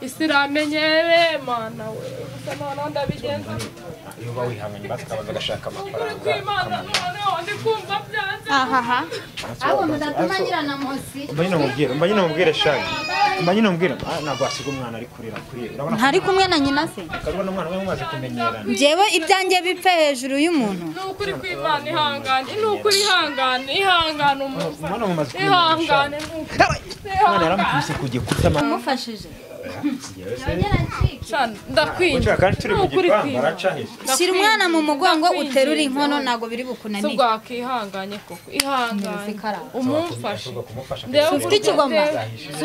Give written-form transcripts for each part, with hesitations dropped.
Isi iramenyere mana we, gusa noneho ndabigenza. Iyo uba wihanganye bakabanza agashaka amafaranga. Noneho ndi kumva byanze. Ahaha. Abo mudatuma nyirana munsi. Mba nyine mubwire shagi. Mba nyine mubwire ntabwo wasiga umwana ari kurira kuri. Urabona Ntari kumwe na nyina se. Urabona umwana we mumaze kumenyerana. Njyewe ibyanjye bipfe hejuru y'umuntu. Ni ukuri kw'Imana ihangane, ni ukuri ihangane, ihangane umuntu. Umwana mumaze kumenyerana. Ihangane. Umwana yaramukubise ku gikuta. Amufashije. Ndakwinginze. Shyira umwana mu mugongo uterura inkono ntabwo biri bukunanire. Ubwo wakihanganye koko, ihangane. Umumfashe. Ufite ikigoma,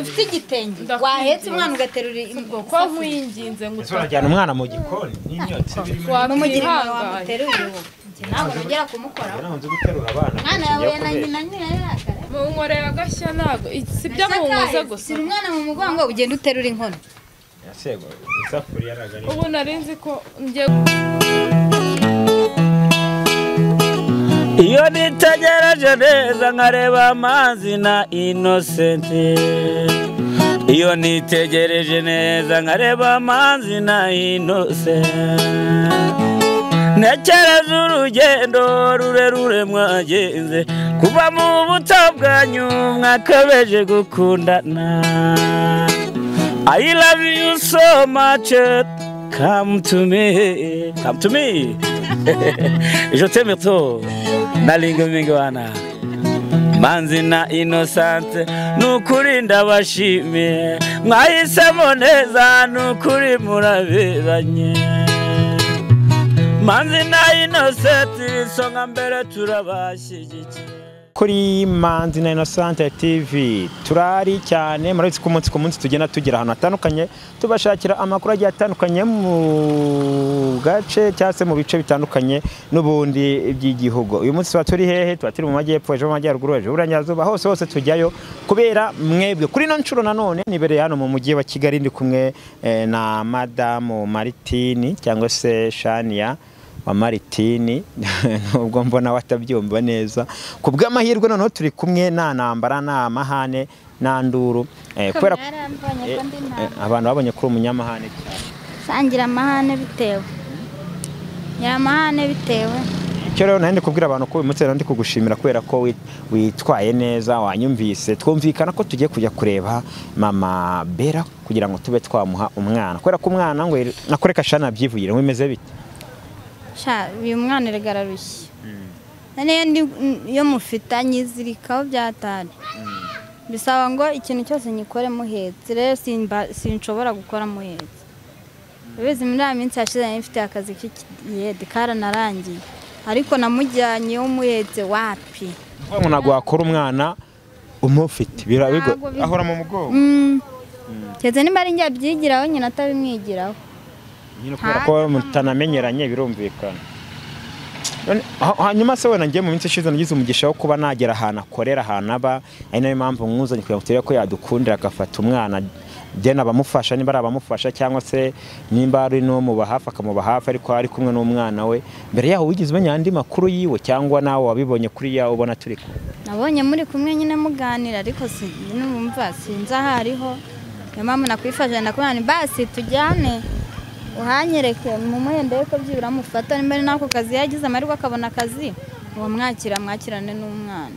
ufite igitenge, wahetse umwana ugaterura ko nkwinginze ngo urajyana umwana mu gikoni n'imyotsi birimo. N'umugirima wamuteruye uwo. Ntabwo nongera kumukoraho. Ntabwo guterura abana. Umwana yawe na nyina nyina yarakara. Munkorera agashya ntabwo sibyo munkoze gusa. Shyira umwana mu mugongo ugenda uterura inkono. Yasego isafuriya aragari. Ubu narinzi ko ngiye. Iyo nitegereje neza nkareba amazi na Innocent. Iyo nitegereje neza nkareba amazi na Innocent. Ntekereza urugendo rurerure mwagenze kuva mu buto bwanyu mwakabeje gukundana. I love you so much, come to me, come to me. Je t'aime trop, nalinga mingwana. Manzi na Innocent, nukuri ndabashimiye, mwahisemo neza nukuri muraberanye. Manzi na Innocent, isonga mbere turabashyigikiye. Kuri Manzi na Innocent TV turari cyane murabizi ko umunsi ku munsi tugenda tugira ahantu hatandukanye tubashakira amakuru agiye atandukanye mu gace cyangwa se mu bice bitandukanye n'ubundi by'igihugu. Uyu munsi tuba turi hehe? Tuba turi mu majyepfo, ejo mu majyaruguru, ejo iburengerazuba, hose hose tujyayo kubera mwebwe. Kuri ino nshuro nanone nibereye hano mu mujyi wa Kigali ndi kumwe na Madamu Maritini cyangwa se Shania wa Maritini nubwo mbona watabyumva neza. Ku bw'amahirwe noneho turi kumwe nta ntambara nta mahane nta nduru, kubera abantu babonye kuri umunyamahane cyane. Sangira amahane bitewe. Ngira amahane bitewe. Icyo rero nandi kubwira abantu ko uyu munsi ndi kugushimira kubera ko witwaye neza, wanyumvise, twumvikana ko tugiye kujya kureba mama Bella kugira ngo tube twamuha umwana, kubera ko umwana ngo nakoreka shana byivugire ngo bimeze bite. Sha uyu mwana erega ararushye. Nane iyo mufitanye izirikaho byatari. Bisaba ngo ikintu cyose nyikore muhetse, rero sinshobora gukora muhetse. Ubizi muri aya minsi yashize nari mfite akazi k'ikiyede karanarangiye. Ariko namujyanye umuhetse wapi. Ngo ntabwo wakora umwana umufite birabigo ahora mu mugongo. Keretse nimba ari njye abyigiraho nyina atabimwigiraho. Nyine kubera ko mutanamenyeranye birumvikana. Hanyuma se wena ngiye mu minsi ishize nagize umugisha wo kuba nagera ahantu akorera ahantu aba, ari nayo mpamvu mwuzanye kugira ngo turebe ko yadukundira agafata umwana dena abamufasha nimba ari abamufasha cyangwa se nimba ari no muba hafi akamuba hafi, ariko ari kumwe n'umwana we. Mbere yaho wigeze umenya andi makuru yiwe cyangwa nawe wabibonye kuri yawe ubona turi kumwe? Nabonye muri kumwe nyine muganira ariko sinumva sinzi aho ariho. Niyo mpamvu nakwifashije ndakubwira basi tujyane uhanyereke mumuhende ko byibura mufata, nimba ari nako kazi yagize amahirwe akabona akazi uwo mwakira mwakirane n'umwana.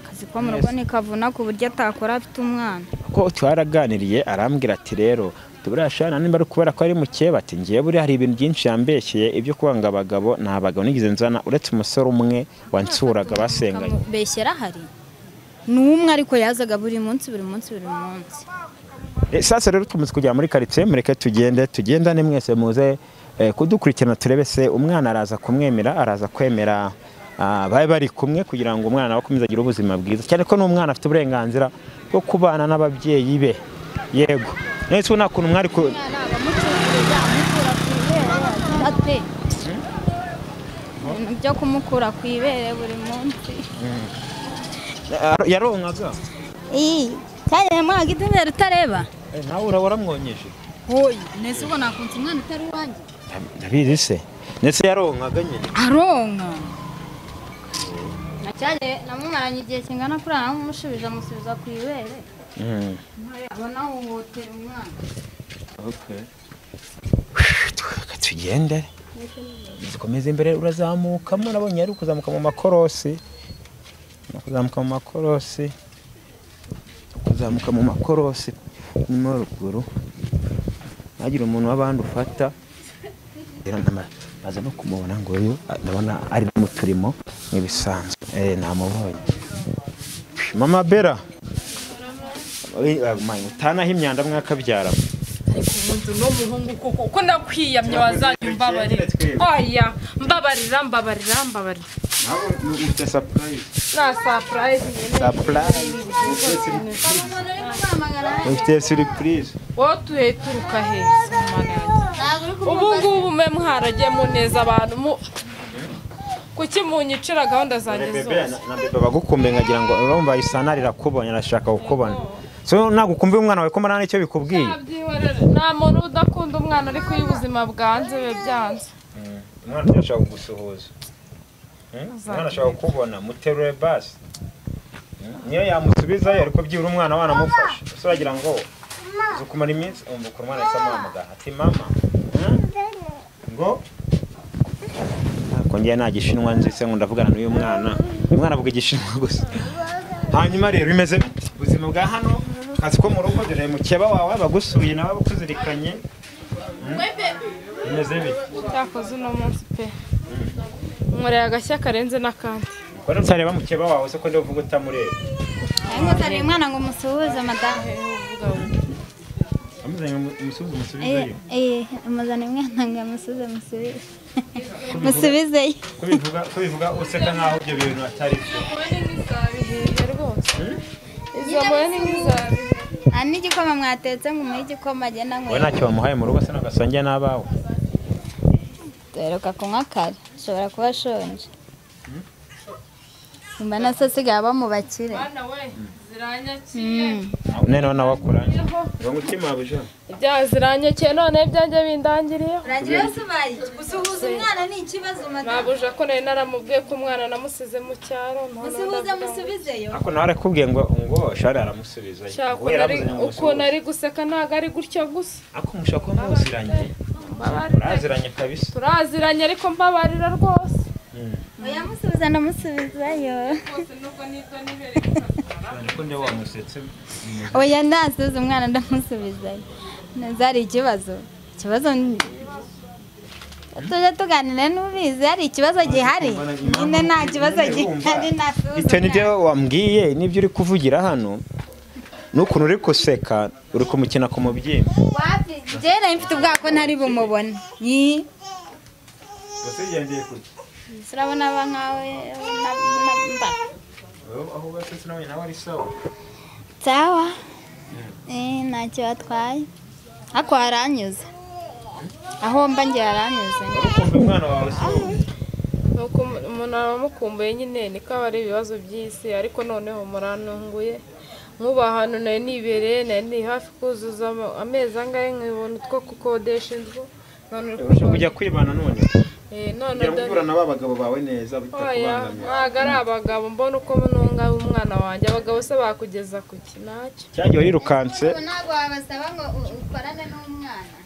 Akazi ko mu rugo nikavuna ku buryo atakora afite umwana. Ko twaraganiriye arambwira ati rero tuburashana nimba ari kubera ko ari mukeba, ati ngiye buri hari ibintu byinshi yambeshyeye ibyo kubanga abagabo nta bagabo nigeze nzana uretse umusore umwe wansuraga basenganye. Beshyera hari n'umwe ariko yazaga buri munsi buri munsi buri munsi. Sasa rero tumaze kujya muri quartier, mureke tugende tugendane mwese muze kudukurikirana turebe se umwana araza kumwemera, araza kwemera babe bari kumwe kugira ngo umwana akomeze agire ubuzima bwiza, cyane ko n'umwana afite uburenganzira bwo kubana n'ababyeyi be. Yego nese nta kuntu mwari ku byo kumukura ku ibere buri munsi. Yaronkaga cyane mwaga itubere utareba. Nawe urawaramwonyeje. Hoyi, nese ubwo nakunze umwana utari wanjye. Ndabizi se. Nese yaronkaga nyine. Aronka. Nacyane namumaranye igihe kingana kuri namushubije amusubiza ku ibere. Abona uhohotera umwana. Okay. Tugende. Dukomeze imbere urazamukamo nabonye ari kuzamuka mu makorosi. Kuzamuka mu makorosi. Kuzamuka mu makorosi nyuma ruguru. Nagira umuntu w'abandi ufata. Maze no kumubona ngo uyu ndabona ari mu turimo nk'ibisanzwe. Namubonye. Mama Bella. Utanaho imyanda mwakabyara. Ariko umuntu no muhungu koko uko nakwiyamye wazanye mbabarira. Oya, mbabarira mbabarira mbabarira. Nawe ufite surprise. Na surprise nyene. Surprise. Ufite surprise. Wowe tuheturuka heza mana yanjye. Ubu ngubu mwe mwaragiye muneza abantu kuki munyicira gahunda zanjye zose. Na bebe bagukumbe nkagira ngo urumva isana rirakubonye arashaka kukubona. So nagukumbe umwana wawe ko marana icyo bikubwiye. Nta muntu udakunda umwana ariko iyo ubuzima bwanze bibe byanze. Umwana arashaka kugusuhuza. Umwana ashaka kukubona muterure basi. Niyo yamusubizayo ariko byibura umwana wanamufasha. So uragira ngo uzukumara iminsi umva ukuntu umwana asamamaga ati mama. Ngo kongera nta gishinwa nzi se ngo ndavugana n'uyu mwana. Uyu mwana avuga igishinwa gusa. Hanyuma rero bimeze bite? Ubuzima bwa hano kazi ko mu rugo dore mukeba wawe bagusuye nawe bakuzirikanye. Bimeze bite? Cyakoze uno munsi pe. Nkoreye agashya karenze n'akandi. Ko ntareba mukeba wawe se ko ndivuga utamureba. Ayimuzaniye umwana ngo musuhuze madamu. Amuzanye umusuhuze musubizeyo. Amuzaniye umwana ngo amusuhuze musubize. Musubizeyo. Ko bivuga useka nkaho ibyo bintu atari byo. Ani igikoma mwatetse ngo umuhe igikoma agenda ngo. Wowe ntacyo wamuhaye mu rugo se nagasangiye n'abawe. Duheruka kunywa kare, ashobora kuba ashonje. Nyuma na se asigaye aba mu bakire. Bana we ziranyakiye. None nawe akuranye. Ngo mutima buja. Ibya ziranyakiye none ibyanjye bindangiriye. Urangira yose ubaye gusuhuza umwana ni ikibazo madamu. Mabuja ko nari naramubwiye ko umwana namusize mu cyaro. Musuhuze musubizeyo. Ako nawe arakubwiye ngo shari aramusubizayo. Ukuntu ari guseka ntago ari gutyo gusa. Ako mushaka ko muziranye. Turaziranye kabisa. Turaziranye ariko mbabarira rwose. Oya musubiza ndamusubizayo. Oya ndasubiza umwana ndamusubizayo. Zari ikibazo. Ikibazo tujya tuganira n'ubizi hari ikibazo gihari. Nyine nta kibazo gihari nasubiza. Bitewe n'ibyo wambwiye n'ibyo uri kuvugira hano n'ukuntu uri guseka uri kumukina ku mubyimba. Wapi njye nari mfite ubwako ntari bumubone. Wasigendeye kuki? Urabona aba nkawe mba. Aho basetse nawe nawe ari sawa. Sawa. Ntacyo batwaye. Ariko haranyuze. Aho mba njye haranyuze. Ukumva umwana wawe se? Nuko umuntu amukumbuye nyine niko aba ari ibibazo by'isi ariko noneho murantunguye. Nkuba ahantu nari nibereye nari ni hafi kuzuza amezi angahe nkibona utwo kukodesha inzu. None uri kujya kwibana none. None ndabura na babagabo bawe neza bitakubangamira. Ntago ari abagabo mbona uko nunga umwana wanjye abagabo se bakugeza ku kinacyo. Cyagiye wirukanse. Ntago wabasaba ngo ukorane n'umwana.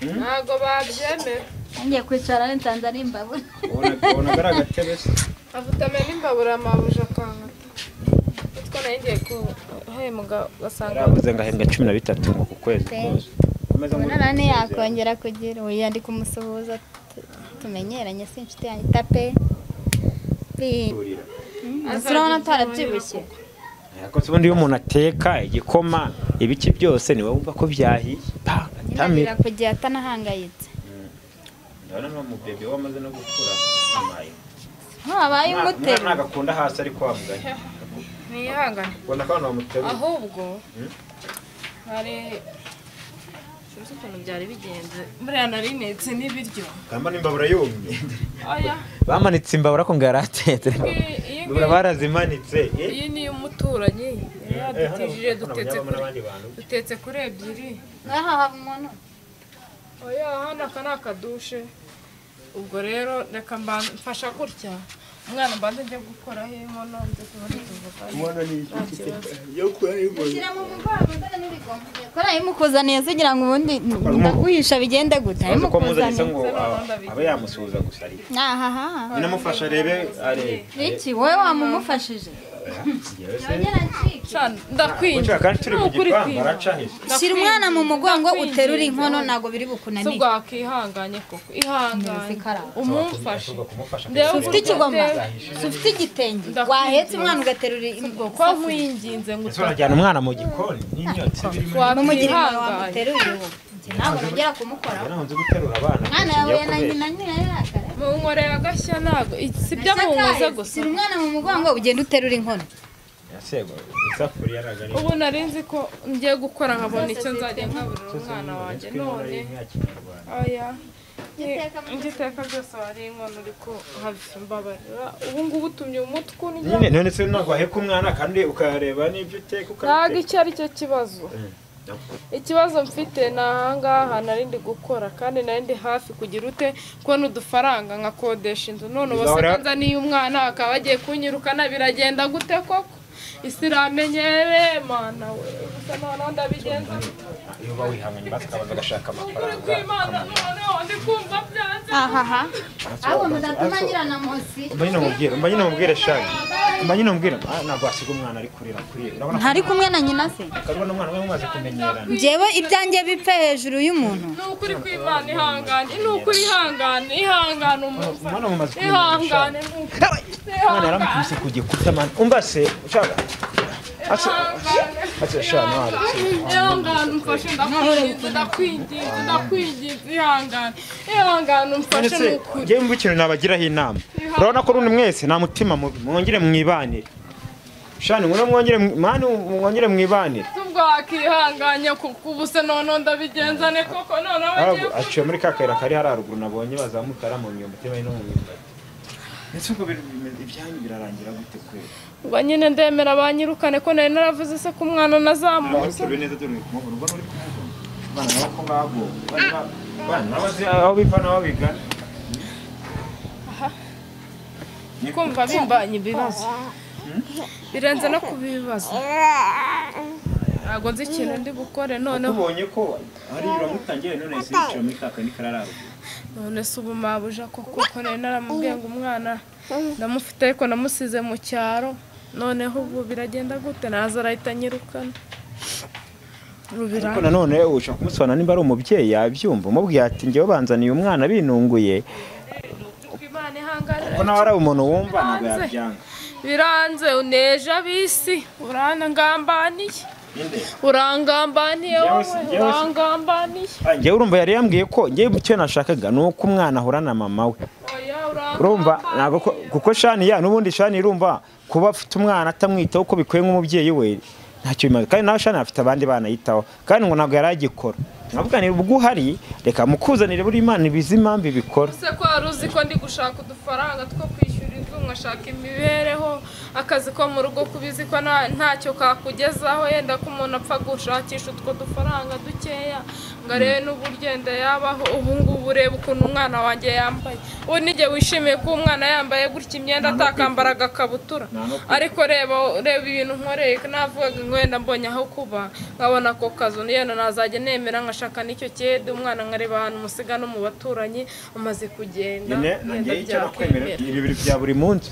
Ntago babyemera. Ngiye kwicara ntanze ari imbabura. Ubona ari agatebe se. Afutame n'imbabura mabuja kankata. Utwo nari ngiye kuhembwa ugasanga. Yaravuze ngo ahembwa 13 ngo ku kwezi kose. None yakongera kugira oya ndi kumusuhuza tumenyeranye si inshuti yanjye tape. Urabona tarabyibushye. Ariko ubundi iyo umuntu ateka igikoma ibiki byose niwe wumva ko byahiye. Atamira kugira atanahangayitse. Ndabona no mu bebe wamaze no gukura amaye. Ntabaye umutera. Umwana agakunda hasi ariko wamuganye. Nihangane. Ubona ko abantu bamuteruye. Ahubwo hari sinzi ukuntu byari bigenze buriya nari netse n'ibiryo. Kamba n'imbabura yumye. Oya. Bamanitse imbabura ko ngo yaratetse. Imbabura barazimanitse. Iyi ni umuturanyi yadutijije dutetse kuri ebyiri. Aha haba umuntu. Oya hano aka ni akadushe. Ubwo rero reka mfasha gutya. Umwana mbanze njye gukoraho inkono nze tubone tuvugane. Inkono ni iki yo kura inkono. Shyira mu mugongo ndana n'ibigoma. Kora imukuzaniye kugira ngo ubundi ndaguhisha bigende gute. Imukuzaniye ngo abe yamusuhuza gusa ari. Ahaha. Ninamufasha rebe arebe. Iki wowe wamumufashije. Ndakwinginze. Shyira umwana mu mugongo uterura inkono ntabwo biri bukunanire. Ubwo wakihanganye koko ihangane umumfashe. Ufite ikigoma, ufite igitenge, wahetse umwana ugaterura inkono. Ko nkwinginze ngo utajyana umwana mu gikoni n'imyotsi birimo. Mumugirira wamuterura uwo. Ntabwo nongera kumukoraho. Ntabwo guterura abana. Umwana yawe na nyina nyina yarakara. Munkorera agashya ntabwo sibyo munkoze gusa. Shyira umwana mu mugongo ugenda uterura inkono. Yasego isafuriya yaragari. Ubu nari nzi ko ngiye gukora nkabona icyo nzajya nkaburira umwana wanjye none. Oya. Ngiteka byose wari inkono ariko nkabimbabarira. Ubu ngubu utumye umutwe unjya. Nyine none se ntabwo waheka umwana kandi ukareba n'ibyo uteka ukabiteka. Ntabwo icyo ari cyo kibazo. Ikibazo mfite ni ahangaha nari ndi gukora kandi nari ndi hafi kugira ute kubona udufaranga nkakodesha inzu none ubu se nzaniye umwana akaba agiye kunyirukana biragenda gute koko isi iramenyere mana we gusa noneho ndabigenza iyo uba wihanganye bakabanza agashaka amafaranga noneho ndi kumva byanze ahaha ahubwo mudatuma ngira na munsi mba nyine mubwire shagi mba nyine mubwire ntabwo wasiga umwana ari kurira kuri urabona ntari kumwe na nyina se ukabona umwana we mumaze kumenyerana njyewe ibyanjye bipfe hejuru y'umuntu ni ukuri kw'Imana ihangane ni ukuri ihangane ihangane umwana mumaze ihangane umwana yaramukubise ku gikuta man umva se ushaka ihangane umfashe ndakwinginze ndakwinginze ihangane ihangane umfashe ni ukuri njyewe mva ikintu nabagiraho inama urabona ko rundi mwese nta mutima mubi mwongere mwibanire shani ngwino mwongere mani mwongere mwibanire ubwo wakihanganye kuko ubu se noneho ndabigenzane koko noneho bagiye aciye muri ka kayira kari hariya ruguru nabonye bazamuka ari mu myumbati bari no mu myumbati ndetse ubwo ibyanyu birarangira gute kweli ubwo nyine ndemera banyirukane ko nari naravuze se ko umwana nazamutse neza dore uri kumubona ubwo uri kumubona abana nabo ko bagowe abana nabo aho biva n'aho bigana kumva bimbanye ibibazo birenze no kuba ibibazo ntabwo nzi ikintu ndi bukore noneho ubonye ko hari uramutangiye none se yicara muri ka kandi karararuguru none se ubu mabuja koko ko nari naramubwiye ngo umwana ndamufite ariko namusize mu cyaro noneho ubu biragenda gute naza arahita anyirukana ariko nanone ushobora kumusobanura nimba ari umubyeyi yabyumva umubwiye ati njyewe banzaniye umwana binunguye kuko nawe ari umuntu wumva ntabwo yabyanga biranze uneje abisi urangambaniye urangambaniye wowe urangambaniye njyewe urumva yari yambwiye ko njyewe icyo nashakaga ni uko umwana ahura na mama we urumva ntabwo kuko shani ya n'ubundi shani irumva kuba afite umwana atamwitaho uko bikwiye nk'umubyeyi we ntacyo bimaze kandi nawe shani afite abandi bana yitaho kandi ngo ntabwo yari agikora nkavuga ni ubwo uhari reka mukuzanire buri Imana ibizi impamvu ibikora ese ko wari uzi ko ndi gushaka udufaranga two kwishyura inzu nkashaka imibereho akazi ko mu rugo kubizi ko ntacyo kakugezaho yenda ko umuntu apfa gushakisha utwo dufaranga dukeya ngo arebe n'uburyo yenda yabaho ubu ngubu ureba ukuntu umwana wanjye yambaye ubu n'igihe wishimiye ko umwana yambaye gutya imyenda atakambara agakabutura ariko reba reba ibintu nkoreye navugaga ngo wenda mbonye aho kuba nkabona ako kazu yenda nazajya nemera nkashaka n'icyo cyede umwana nkareba ahantu musiga no mu baturanyi amaze kugenda nyine icyo nakwemera ibi biri bya buri munsi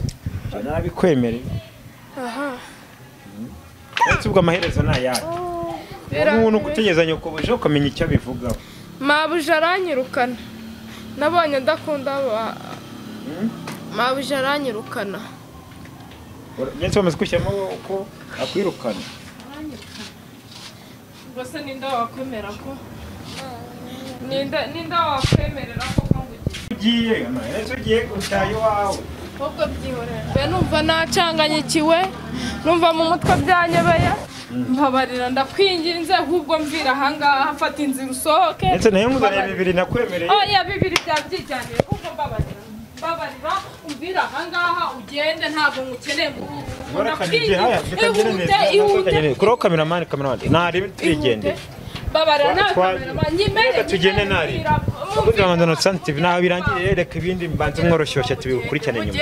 narabikwemereye aha uretse ubwo amaherezo ni ayahe umuntu gutegereza nyoko ukamenya icyo abivugaho mabuja aranyirukana nabonye ndakunda mabuja aranyirukana ndetse bamaze kwishyiramo ko akwirukana ubwo se ninde wakwemera ko ninde wakwemerera ko ugiye amaherezo ugiye gutaha iwawe ahubwo byihorera mbe numva nacanganyikiwe numva mu mutwe byanyobeye mbabarira ndakwinginze ahubwo mvira ahangaha mfata inzira usohoke ndetse nayo nkuzaniye bibiri nakwemereye oya bibiri byabyijyaniye ahubwo mbabarira mbabarira umvira ahangaha ugende ntabwo ngukeneye ihute kuri kameramani kameramani ntari twigendere mbabarira nawe kameramani nyimere tugende ntari. Abakunzi ba Rwanda Sante TV naho birangiriye, reka ibindi mbanze mworoshyoshya tubikurikirane nyuma.